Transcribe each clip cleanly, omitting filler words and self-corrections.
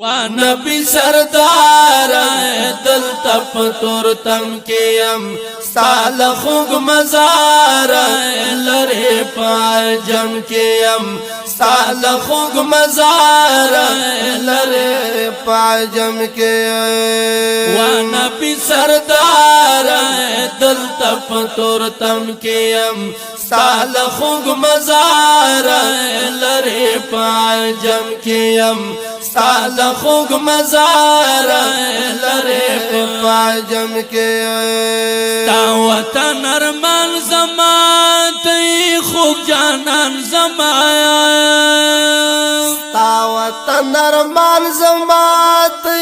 ونبی سردار، دلته په تور تم کې يم، ستا له خوږ مزار لرې په عجم کې يم، ستا له خوږ مزار لرې په عجم کې. ونبی سردار، دلته په تور تم کې يم، ستا له خوږ مزار لرې په عجم کې يم، ستا له خوږ مزار لرې په عجم کې. تا وطن ارمان زما، ته خوږ جانان زما. تا وطن ارمان زما، ته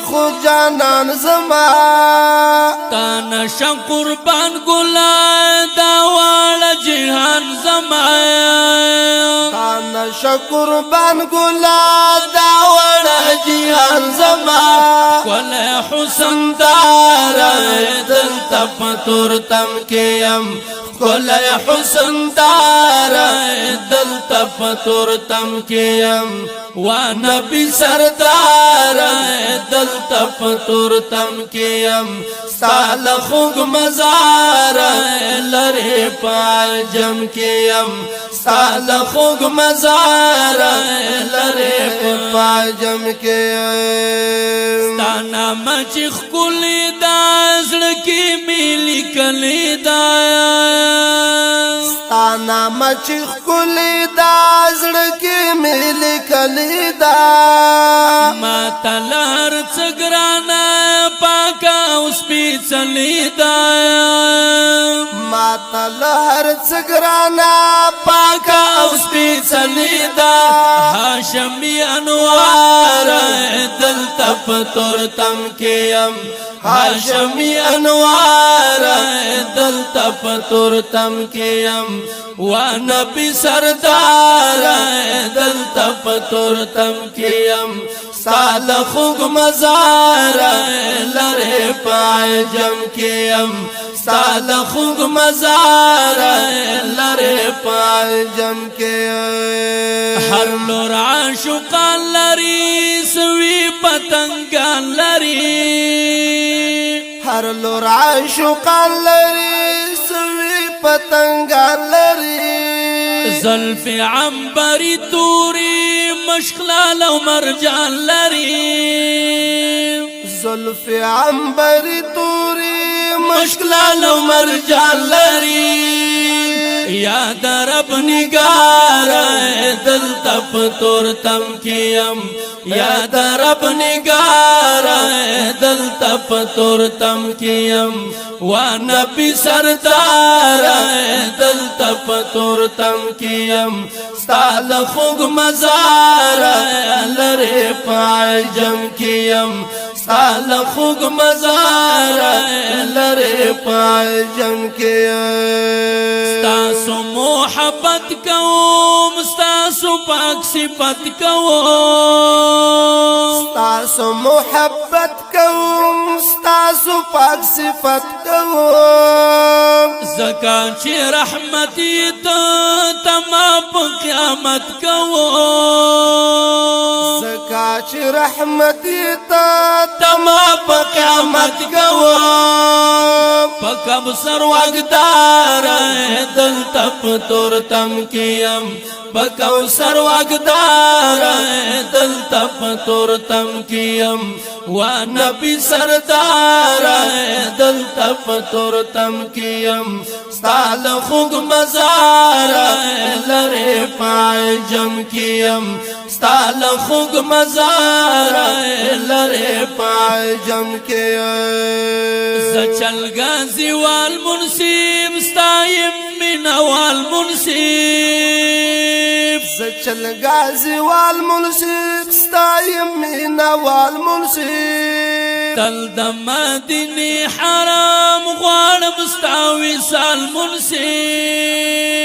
خوږ جانان زما. تا نشه قربان ګلا، دا واړه جهان زما. تا نشه قربان ګلا، دا واړه جهان زما. ښکلی حسن دار، دلته په تور تم کې يم، ښکلی حسن دار، دلته په تور تم کې يم. ونبی سردار، دلته په تور تم کې يم، ستا له خوږ مزار لرې په عجم کې يم، ستا له خوږ مزار لرې په عجم کې. ستا نامه چې ښکلې ده، زړه کې مې لیکلې ده. ستا نامه چې ښکلې ده، زړه کې مې لیکلې ده. ما ته له هر څه ګرانه، پاکه او سپېڅلې ده. ما ته له هر څه ګرانه، پاکه او سپېڅلې ده. هاشمي انوار، دلته په تور تم کې يم، هاشمي انوار، دلته په تور تم کې يم. ونبی سردار، دلته په تور تم کې يم، ستا له خوږ مزار لرې په عجم کې يم، ستا له خوږ مزار لرې په عجم کې. هر لور عاشقان لري، سوي پتنګان لري. هر لور عاشقان لري، سوي پتنګان لري. زلف عنبري توري، مشک لعل او مرجان لري. زلف عنبري توري، مشک لعل او مرجان لري. یا د رب نگار، دلته په تور تم کې يم، یا د رب نگار، دلته په تور تم کې يم. ونبی سردار، دلته په تور تم کې يم، ستا له خوږ مزار لرې په عجم کې يم، ستا له خوږ مزار لرې په عجم کې. ستاسو محبت کوم، ستاسو پاک صفت کوم. ستاسو محبت کوم، ستاسو پاک صفت کوم. ځکه چې رحمت ته تما په قیامت کوم. ځکه چې رحمت ته تما په قیامت کوم. په کوثر واګدار، دلته په تور تم کې يم، په کوثر واګدار، دلته په تور تم کې يم. ونبی سردار، دلته په تور تم کې يم، ستا له خوږ مزار لرې په عجم کې يم، ستا له خوږ مزار لرې په عجم کې. زه چلګازي وال منصیب، ستا یم مینوال منصیب. زه چلګازي وال منصیب، ستا یم مینوال منصیب. تل د مدینې حرم غواړم، ستا وصال منصیب.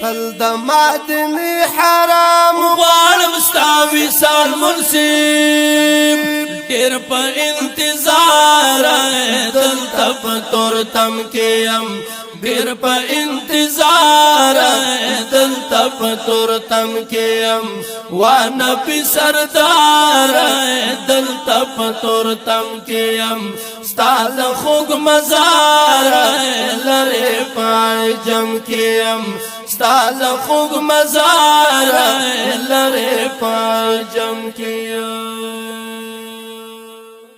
تل د مدینې حرم غواړم، ستا وصال منصیب. ډېر په انتظار دلته په تور تم کې يم، ډېر په انتظار دلته په تور تم کې يم. ونبی سردار، دلته په تور تم کې يم، ستا د خوږ مزار لرې پای جم کې يم، ستا د خوږ مزار لرې پای جم کې يم۔